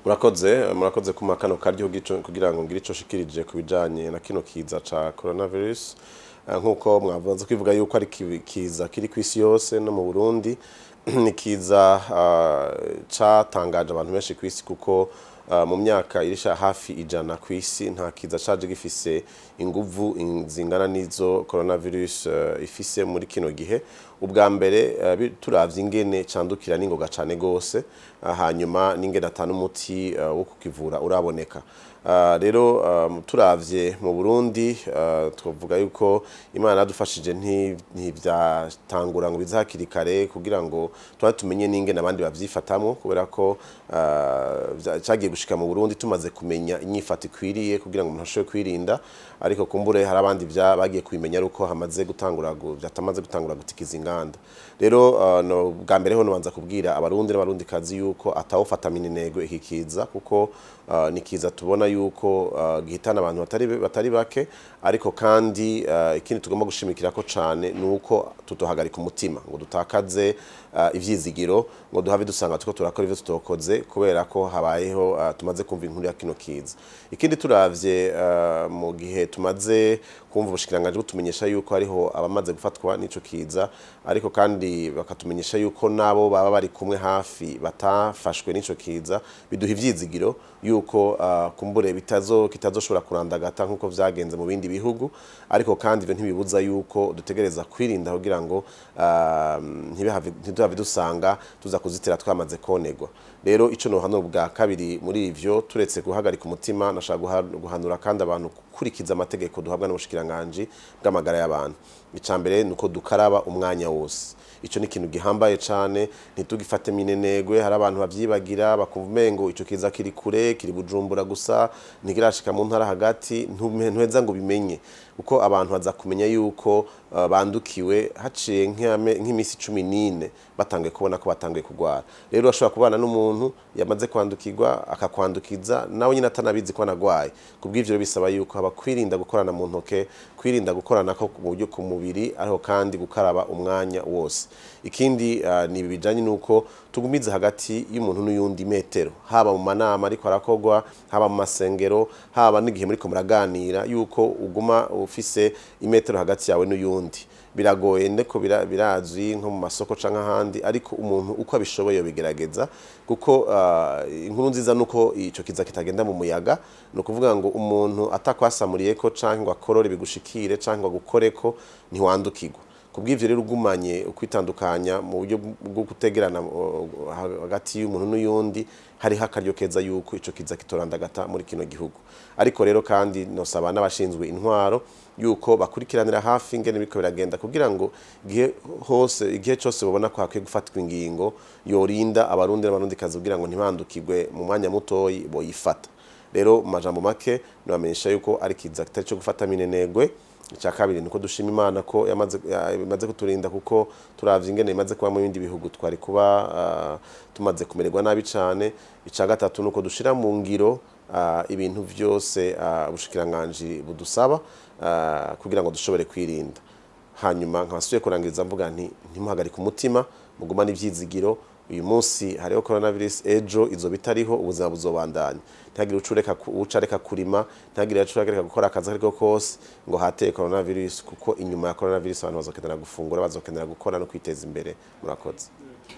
Murakoze, murakoze kuma kano karyo kugira ngo ngire ico shikirije ku bijanye na kino kiza ca coronavirus. Nkuko mwavuze kwivuga yuko ari kiza kiri kw'isi yose no mu Burundi, ni kiza catangaje abantu benshi kw'isi, kuko mu myaka irisha hafi 100 kw'isi nta kiza caje gifise inguvu zingana n'izo coronavirus ifise muri kino gihe. Ubwa mbere, turavye ingene candukira n'ingoga cane gose, hanyuma n'ingene atanu umuti wo kukivura uraboneka. Rero turavye mu Burundi, twavuga yuko Imana yadufashije, ntivyatangura ngo bize hakiri kare kugira ngo tuba tumenye n'ingene abandi bavyifatamwo, kubera ko cagiye gushika mu Burundi tumaze kumenya inyifato ikwiriye kugira ngo umuntu ashobore kwirinda. Ariko kumbure hari abandi bagiye kubimenya ari uko hamaze gutangura vyatamaze gutangura gutikiza inganda. Rero no, bwa mbere ho nobanza kubwira Abarundi n'Abarundi kazi yuko atawufata minenegwe iki kiza, kuko ni kiza tubona yuko gihitana abantu batari bake. Ariko kandi ikindi tugomba gushimikira ko cane nuko tutohagarika umutima ngo dutakaze ivyizigiro, ngo duhave dusanga tuko turakora ivyo tutokoze kubera ko habayeho tumaze kumva inkuru ya kino kiza. Ikindi, turavye mu gihe tumaze kumva ubushikiranganje butumenyesha yuko hariho abamaze gufatwa n'ico kiza, ariko kandi bakatumenyesha yuko nabo baba bari kumwe hafi batafashwe n'ico kiza, biduha ivyizigiro yuko kumbure kitazoshobora kurandagata nkuko vyagenze mu bindi bihugu. Ariko kandi ivyo ntibibuza yuko dutegereza kwirinda kugira ngo ntiduhave dusanga tuza kuzitira twamaze konegwa. Rero ico nohanura bwa kabiri muri ivyo, turetse guhagarika umutima, nashaka guhanura kandi abantu gukurikiza amategeko duhabwa n'ubushikiranganje bw'amagara y'abantu. Ica mbere nuko dukaraba umwanya wose. Ico ni ikintu gihambaye cane, ntitugifate minenegwe. Hari abantu bavyibagira, bakumva umengo ico kiza kiri kure, kiri Bujumbura gusa, ntikirashika mu ntara hagati. Ntuheza ngo bimenye, kuko abantu baza kumenya yuko bandukiwe haciye nk'imisi 14 batanguye kubona ko batanguye kugwara. Rero urashobora kubana n'umuntu yamaze kwandukirwa, akakwandukiza nawe nyine atanabizi ko anagwaye. Kubw'ivyo rero bisaba yuko haba kwirinda gukorana mu ntoke, kwirinda gukorana ko mu buryo ku mubiri, ariko kandi gukaraba umwanya wose. Ikindi ni ibi bijanye nuko tugumiza hagati y'umuntu n'uyundi metero, haba mu manama ariko arakorwa, haba mu masengero, haba n'igihe muriko muraganira, yuko uguma ufise imetero hagati yawe n'uyundi. Biragoye ndeko birazwi nko mu masoko canke ahandi, ariko umuntu uko abishoboye yobigerageza, kuko inkuru nziza nuko ico kiza kitagenda mu muyaga. Ni ukuvuga ngo umuntu atakwasamuriyeko canke ngo akorore bigushikire canke ngo agukoreko, ntiwandukirwa. Kubw'ivyo rero, ugumanye ukwitandukanya mu buryo bwo gutegerana hagati y'umuntu n'uyundi, hariho akaryo keza yuko ico kiza kitorandagata muri kino gihugu. Ariko rero kandi nosaba n'abashinzwe intwaro yuko bakurikiranira hafi ingene biriko biragenda, kugira ngo igihe hose, igihe cose babona ko hakwiye gufatwa ingingo yorinda Abarundi n'Abarundikazi kugira ngo ntibandukirwe mu mwanya mutoyi, boyifata. Rero mu majambo make nobamenyesha yuko ari kiza kitari co gufata minenegwe. Icya kabiri nuko dushima Imana ko imaze kuturinda, kuko turavye ingene imaze kuba mu bindi bihugu twari kuba tumaze kumererwa nabi cane. Icya gatatu nuko dushira mu ngiro ibintu vyose ubushikiranganji budusaba kugira ngo dushobore kwirinda. Hanyuma nkabasubiye kurangiriza mvuga nti: ntimuhagarike umutima, mugumane ivyizigiro. Uyu munsi hariho coronavirus, ejo izo bitariho, ubuzima buzobandanya. Ntihagire uca areka kurima, ntihagire uca areka gukora akazi ariko kose ngo hateye coronavirus, kuko inyuma ya coronavirus abantu bazokenera gufungura, bazokenera gukora no kwiteza imbere. Murakoze.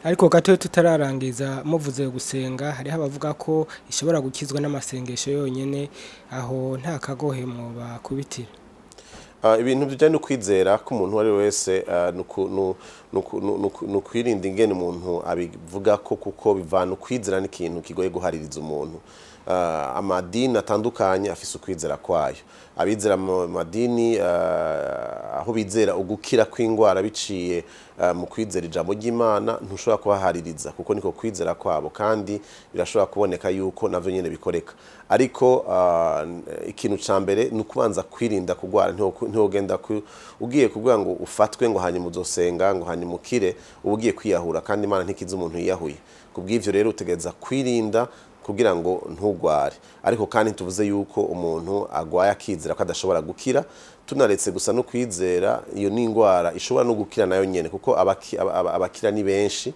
Ariko gato tutararangiza, muvuze gusenga, hariho abavuga ko ishobora gukizwa n'amasengesho yonyene. Aho nta kagohe bakubitira? Ibintu bijanye no kwizera ko umuntu uwo ari we wese, ni ukwirinda ingene umuntu abivuga ko, kuko bivana ukwizera n'ikintu kigoye guhaririza umuntu. Amadini atandukanye afise ukwizera kwayo. Abizera mu madini aho bizera ugukira kw'ingwara biciye mu kwizera ijambo ry'Imana, ntushobora kubahaririza kuko niko kwizera kwabo, kandi birashobora kuboneka yuko navyo nyene bikoreka. Ariko ikintu ca mbere ni ukubanza kwirinda kugwara. Ntiwogenda ugiye kuvuga ngo ufatwe, ngo hanyuma uzosenga, ngo hanyuma ukire, uba ugiye kwiyahura, kandi Imana ntikiza umuntu yiyahuye. Kubw'ivyo rero utegereza kwirinda kugira ngo ntugware. Ariko kandi tuvuze yuko umuntu agwaye akizera ko adashobora gukira, tunaretse gusa no kwizera, iyo ni ingwara ishobora no gukira nayo nyene, kuko abakira ni benshi.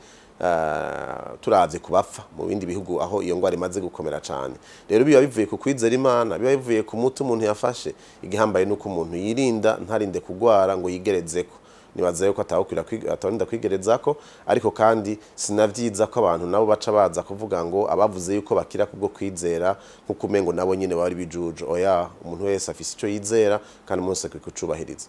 Turavye ku bapfa mu bindi bihugu aho iyo ngwara imaze gukomera cane, rero biba bivuye ku kwizera Imana, biba bivuye ku muti umuntu yafashe. Igihambaye nuko umuntu yirinda, ntarinde kugwara ngo yigerezeko. Nibaza yuko atawukwira atarinda kwigerezako, ariko kandi sinavyiza ko abantu nabo baca baza kuvuga ngo abavuze yuko bakira kubwo kwizera, nkuko umengo nabo nyene bari bijuju. Oya, umuntu wese afise ico yizera, kandi umuntu wese akwiye kucubahiriza.